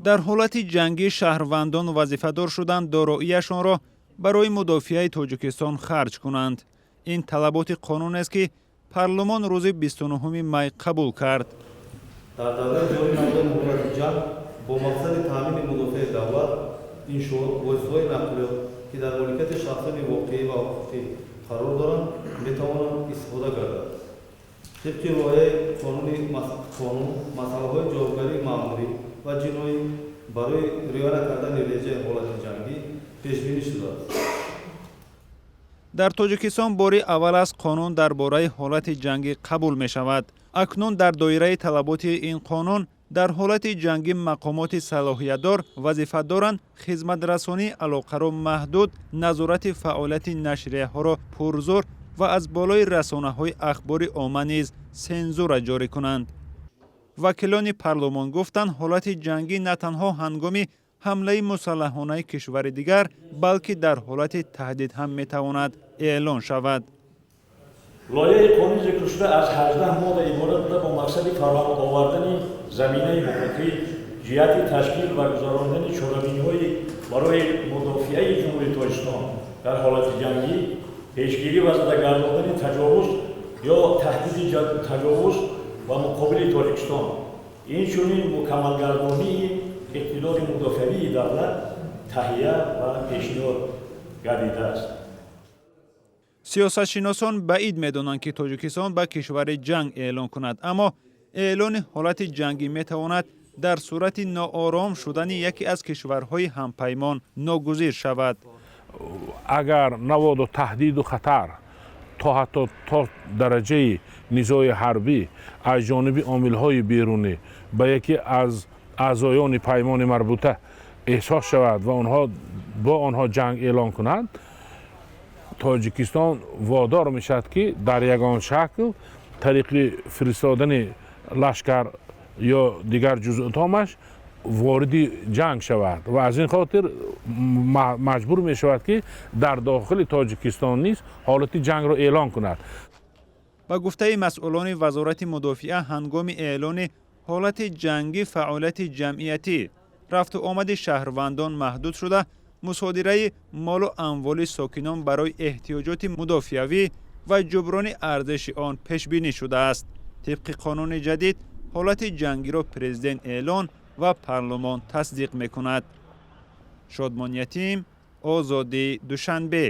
Дар ҳолати ҷангӣ шаҳрвандон вазифадор шуданд дороияшонро барои мудофиаи Тоҷикистон харҷ кунанд. Ин талаботи қонунест, ки парлумон рӯзи 29 май қабул кард. Дар давраи ҷорӣ намудани ҳолати ҷанг бо мақсади таъмини мудофиаи давлат, иншоот, воситаҳои нақлиёт, ки дар моликияти шахсони воқеӣ ва ҳуқуқӣ қарор доранд, метавонанд истифода гардад. Тибқи лоиҳаи қонун, масъалаҳои ҷавобгарии маъмурӣ ва ҷиноӣ барои риоя накардани реҷаи ҳолати ҷангӣ пешбинӣ шудааст. Дар Тоҷикистон бори аввал аст қонун дар бораи ҳолати ҷангӣ қабул мешавад. Акнун дар доираи талаботи ин қонун дар ҳолати ҷангӣ мақомоти салоҳиятдор вазифа доранд хизматрасонии алоқаро маҳдуд, назорати фаъолияти нашрияҳоро пурзӯр ва аз болои расонаҳои ахбори омма низ сензура ҷорӣ кунанд. Вакилони парлумон гуфтанд, ҳолати ҷангӣ на танҳо ҳангоми ҳамлаи мусаллаҳонаи кишвари дигар, балки дар ҳолати таҳдид ҳам метавонад эълон шавад. Лоиҳаи қонуни зикршуда аз 18 модда иборат буда, бо мақсади фароҳам овардани заминаи ҳуқуқӣ ҷиҳати ташкил ва гузаронидани чорабиниҳои барои мудофиаи Ҷумҳурии Тоҷикистон дар ҳолати ҷангӣ, пешгирӣ ва зада гардондани таҷовуз ё таҳдиди таҷовуз ба муқобили Тоҷикистон, инчунин мукаммалгардонии иқтидори мудофиавии давлат таҳия ва пешниҳод гардидааст. Сиёсатшиносон баъид медонанд, ки Тоҷикистон ба кишвари ҷанг эълон кунад, аммо эълони ҳолати ҷангӣ метавонад дар сурати ноором шудани яке аз кишварҳои ҳампаймон ногузир шавад. Агар наводу таҳдиду хатар то ҳатто то дараҷаи низои ҳарбӣ аз ҷониби омилҳои берунӣ ба яке аз аъзоёни паймони марбута эҳсос шавад ва онҳо бо онҳо ҷанг эълон кунанд, Тоҷикистон водор мешавад, ки дар ягон шакл тариқи фиристодани лашкар ё дигар ҷузъутомаш вориди ҷанг шавад ва аз ин хотир маҷбур мешавад, ки дар дохили Тоҷикистон низ ҳолати ҷангро эълон кунад. Ба гуфтаи масъулони Вазорати мудофиа, ҳангоми эълони ҳолати ҷангӣ фаъолияти ҷамъиятӣ, рафту омади шаҳрвандон маҳдуд шуда, мусодираи молу амволи сокинон барои эҳтиёҷоти мудофиавӣ ва ҷуброни арзиши он пешбинӣ шудааст. Тибқи қонуни ҷадид, ҳолати ҷангиро президент эълон ва парлумон тасдиқ мекунад. Шодмон Ятим, Озодӣ, Душанбе.